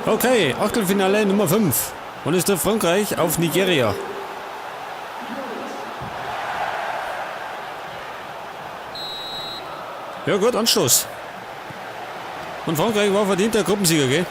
Okay, Achtelfinale Nummer 5. Und es trifft Frankreich auf Nigeria. Ja gut, Anstoß. Und Frankreich war verdienter Gruppensieger, gell?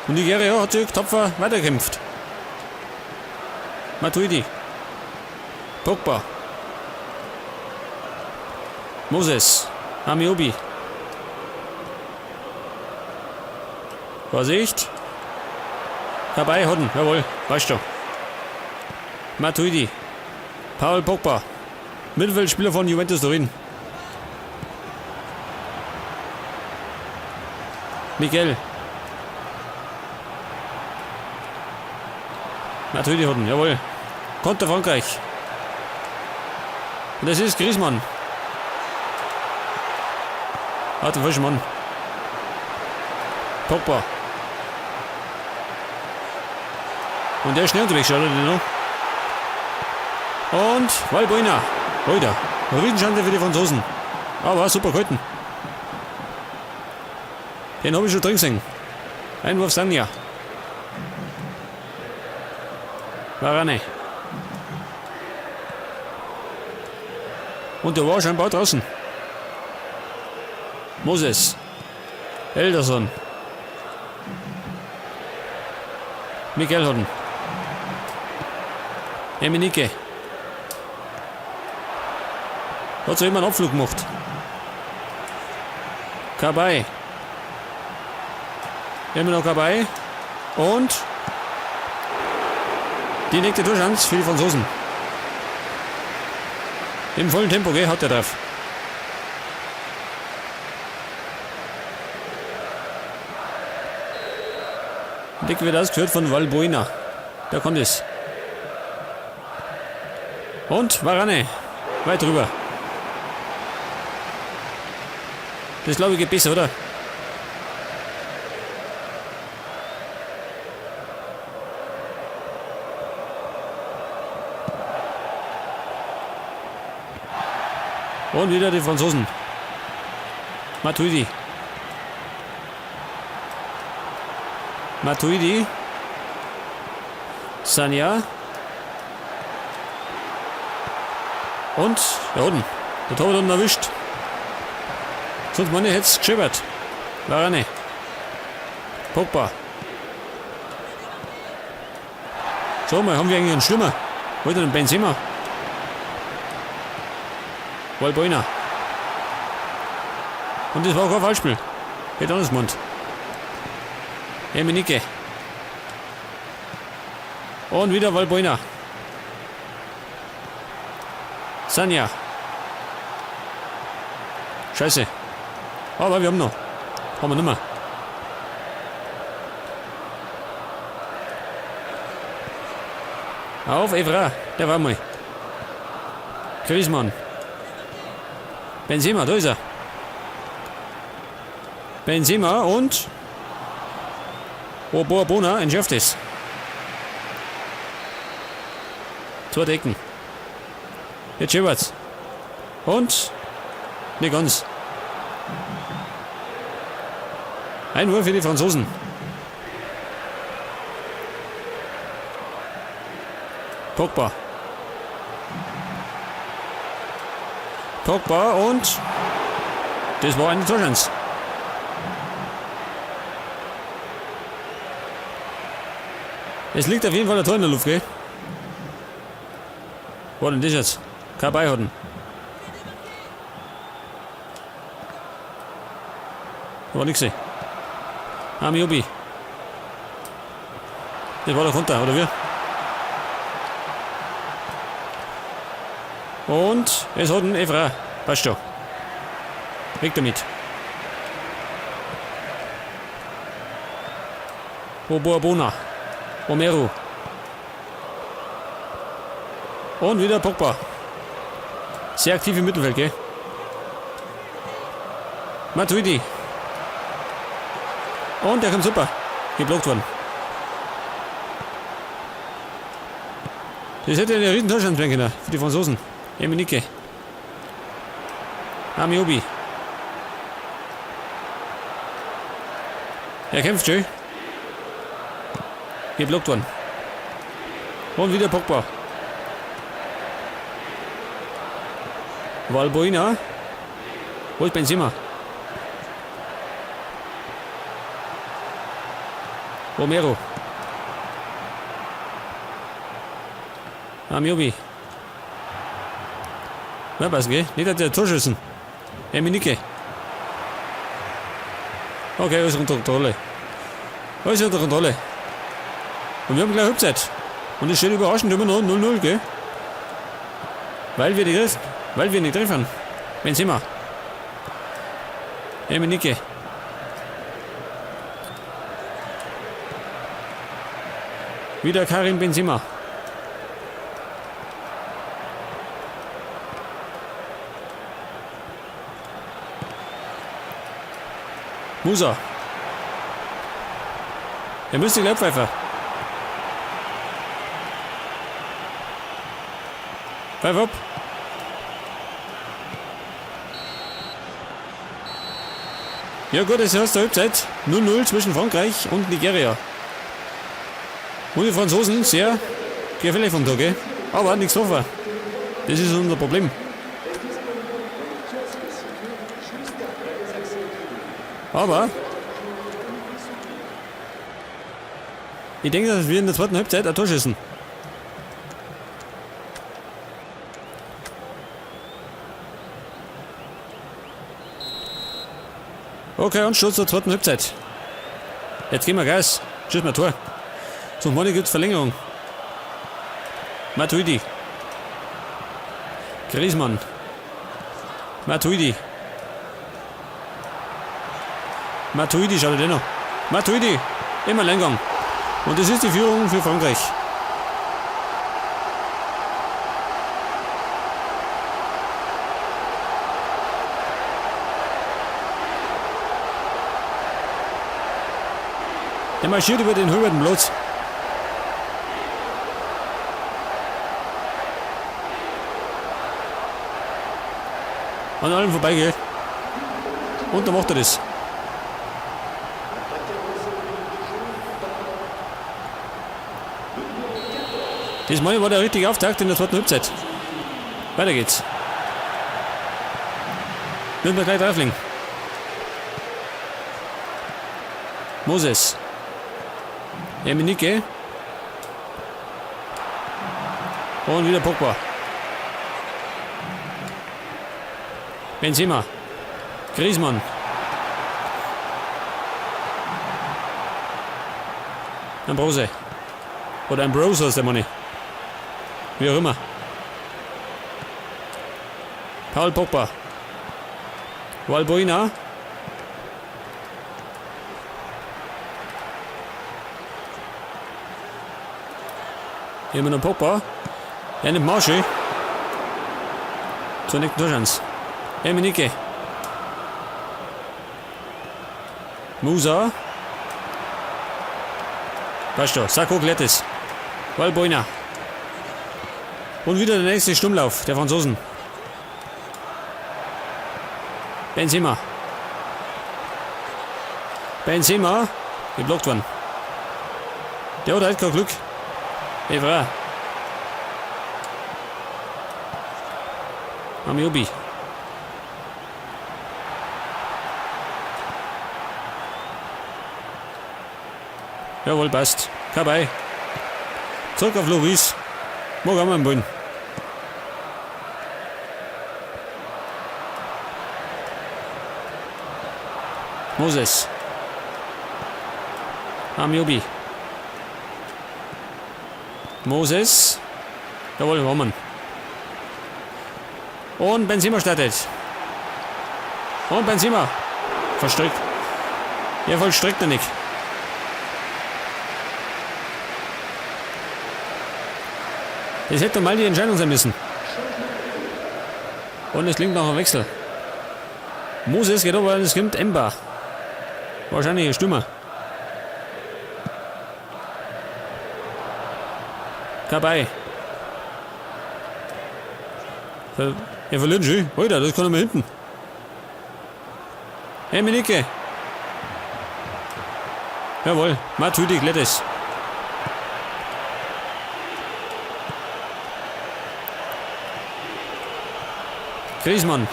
Und Nigeria hat sich tapfer weitergekämpft. Matuidi. Pogba. Moses. Amiobi. Vorsicht. Dabei Hodden, jawohl, weißt du. Matuidi. Paul Pogba. Mittelfeldspieler von Juventus Turin. Miguel. Matuidi Hodden, jawohl. Konter Frankreich. Und das ist Griezmann. Hat den falschen Mann. Pogba. Und der ist schnell unterwegs, oder? Noch? Und Valbuena. Heute. Riesenchance für die Franzosen. Aber super gehalten. Den habe ich schon drin gesehen. Einwurf Sanja. Varane. Und der war scheinbar draußen. Moses. Elderson. Miguel Hodden. Emenike. Hat so immer einen Abflug gemacht. Kabay. Immer noch Kabay. Und die nächste Torchance für die Franzosen. Im vollen Tempo, gell, hat der drauf. Dick wird ausgeführt von Valbuena. Da kommt es. Und Varane. Weit drüber. Das glaube ich geht besser, oder? Und wieder die Franzosen. Matuidi. Matuidi. Sanja. Und da unten. Der Torwart hat ihn erwischt. Sonst meine hätte es gescheppert. Varane. Pogba. So, mal haben wir eigentlich einen Stürmer. Wollt ihr einen Benzema? Valbuena. Und das war kein Foulspiel. Hätte anders gemeint. Emenike. Und wieder Valbuena. Sanja. Scheiße. Aber wir haben noch. Haben wir nicht mehr. Auf Evra, der war mal. Griezmann. Benzema, da ist er. Benzema und Oboabona entschärft es. Zwei Decken. Jetzt scheppert's. Und nicht ganz. Ein Wurf für die Franzosen. Pogba. Pogba und das war eine Torchance. Es liegt auf jeden Fall ein Tor in der Luft, gell? Wo denn das jetzt? Kein Beihatten. War nix. Amiobi. Das war der Konter, oder wie? Und es hat ein Evra. Passt schon. Weg damit. Oboabona. Romero. Und wieder Pogba. Sehr aktiv im Mittelfeld, gell? Matuidi. Und der kommt super. Geblockt worden. Das hätte eine riesen Torchance werden können für die Franzosen. Emenike. Amiobi. Er kämpft schön. Geblockt worden. Und wieder Pogba. Valbuena. Wo ist Benzema? Romero. Amiobi. Na, was, gell? Nicht, dass der Torschüssen. Emenike. Okay, alles unter Kontrolle. Alles unter Kontrolle. Und wir haben gleich Halbzeit. Und es steht überraschend immer noch 0-0, gell? Weil wir die weil wir nicht treffen. Benzema. Emenike. Wieder Karim Benzema. Musa. Er müsste gleich pfeifen. Pfeif ab. Ja gut, es ist der Halbzeit. 0-0 zwischen Frankreich und Nigeria. Und die Franzosen sehr gefährlich vom Tag, gell? Aber nichts offen. Das ist unser Problem. Aber ich denke, dass wir in der zweiten Halbzeit ein Tor schießen. Okay, und Schluss zur zweiten Halbzeit. Jetzt gehen wir Gas. Schießen wir Tor. Zum morgen gibt es Verlängerung. Matuidi. Griezmann. Matuidi. Matuidi schaut er noch. Matuidi. Immer Alleingang. Und das ist die Führung für Frankreich. Der marschiert über den höheren Platz. An allem vorbeigeht. Und dann macht er das. Das Mal war der richtige Auftakt in der zweiten Halbzeit. Weiter geht's. Müssen wir gleich drauflegen. Moses. Emenike. Und wieder Pogba. Benzema. Griezmann. Ambrose. Oder Ambrose heißt der Mann. Wie auch immer. Paul Pogba. Valbuena. Immer noch Pogba. Er nimmt Marsche. Zur nächsten Torchance. Emenike. Musa. Passt schon. Sakho klärt es. Valbuena. Und wieder der nächste Sturmlauf der Franzosen. Benzema. Benzema. Geblockt worden. Der hat halt kein Glück. Evra. Amiobi. Jawohl, passt. Kabei. Zurück auf Loris. Morgen haben wir einen Bund. Moses. Amiobi. Moses. Jawohl, Roman. Und Benzema startet. Und Benzema. Verstrickt. Ja, vollstreckt er nicht. Das hätte mal die Entscheidung sein müssen. Und es klingt nach einem Wechsel. Moses geht aber, es kommt Emba. Wahrscheinlich ein Stürmer. Dabei. Er verliert schon. Alter, das kann er mal hinten. Hey, Menike. Jawohl, Matuidi, Glättes. Griezmann.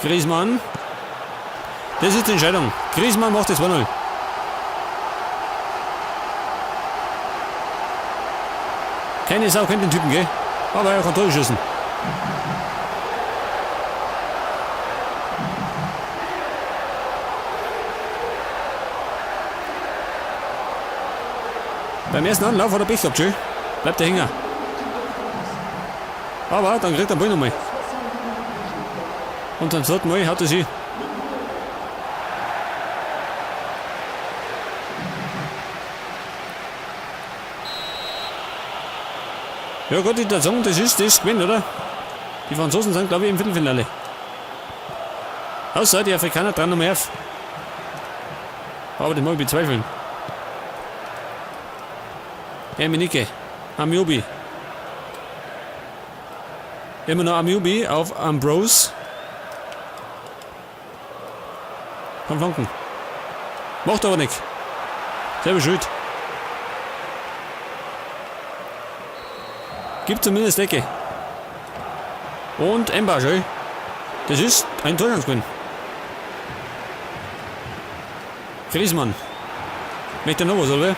Griezmann. Das ist die Entscheidung. Griezmann macht das 2-0. Keine Sau kennt den Typen, gell? Aber er kann Tore schießen. Beim ersten Anlauf hat er Pech gehabt, schön. Bleibt der Hänger. Aber dann kriegt er den Ball nochmal. Und beim zweiten Mal haut er sie. Ja Gott, ich würde sagen, das ist das gewesen, oder? Die Franzosen sind, glaube ich, im Viertelfinale. Außer die Afrikaner dran nochmal auf. Aber das mag ich bezweifeln. Emenike, Amiobi. Immer noch Amiobi auf Ambrose. Kann flanken. Macht aber nichts. Selber schuld. Gibt zumindest Ecke. Und Emba, schön. Das ist ein Torchancengewinn. Griezmann. Möchte noch was, oder?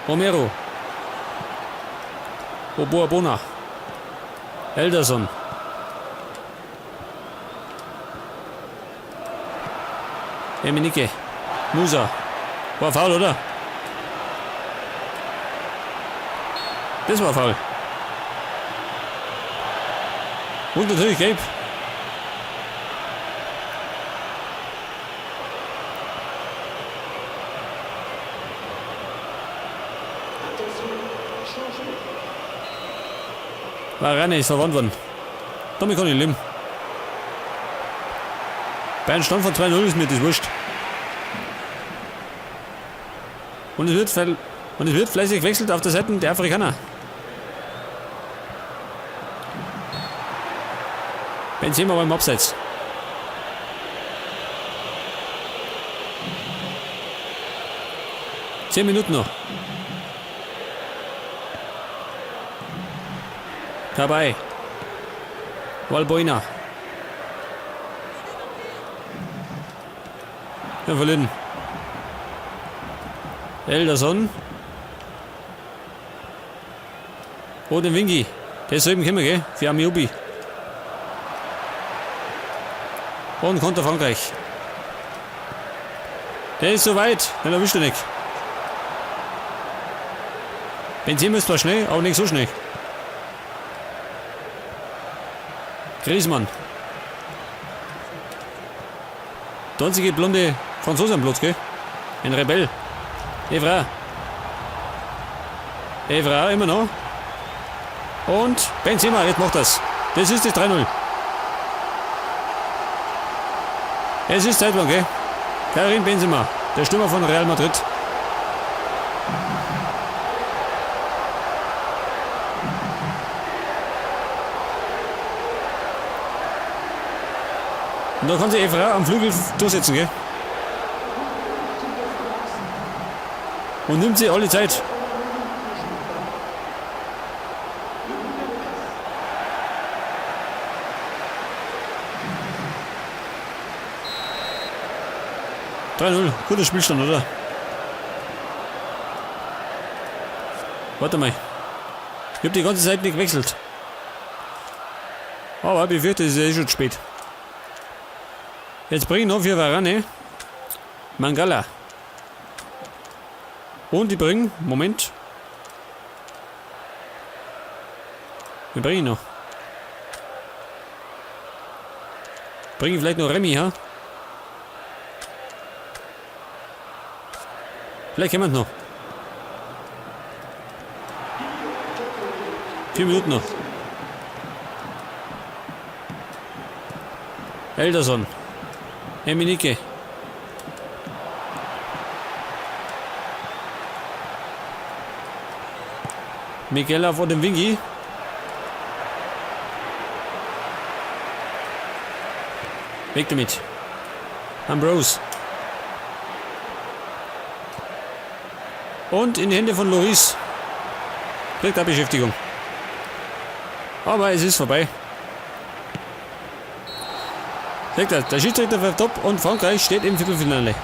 Romero. Oboabona. Elderson. Emenike. Musa. War faul, oder? Das war faul. Und natürlich gelb. Varane ist verwandt worden. Damit kann ich leben. Bei einem Stand von 2-0 ist mir das wurscht. Und es wird fleißig gewechselt auf der Seite der Afrikaner. Benzema beim Abseits. 10 Minuten noch. Dabei. Valbuena. Ja, verlieren. Elderson. Oh, den Wingi. Der ist soeben gekommen, gell? Für Amiobi. Und Konter Frankreich. Der ist so weit, den erwischt er nicht. Benzema ist zwar schnell, aber nicht so schnell. Griezmann. Der einzige blonde Franzose am Platz, gell? Ein Rebell. Evra. Evra immer noch. Und Benzema, jetzt macht das. Das ist das 3-0. Es ist Zeit, gell? Karim Benzema, der Stürmer von Real Madrid. Und da kann sich Evra am Flügel durchsetzen, gell? Und nimmt sie alle Zeit. 3-0, guter Spielstand, oder? Warte mal. Ich hab die ganze Zeit nicht gewechselt. Aber ich befürchte, es ist eh schon zu spät. Jetzt bring ich noch für Varane. Mangala. Und die bringen, Moment. Wir bringen noch. Bringen vielleicht noch Remy, ha? Vielleicht jemand noch. 4 Minuten noch. Elderson. Emenike. Miguel vor dem Wingi. Weg damit. Ambrose. Und in die Hände von Loris. Kriegt er Beschäftigung. Aber es ist vorbei. Seht ihr, der Schiedsrichter pfeift ab und Frankreich steht im Viertelfinale.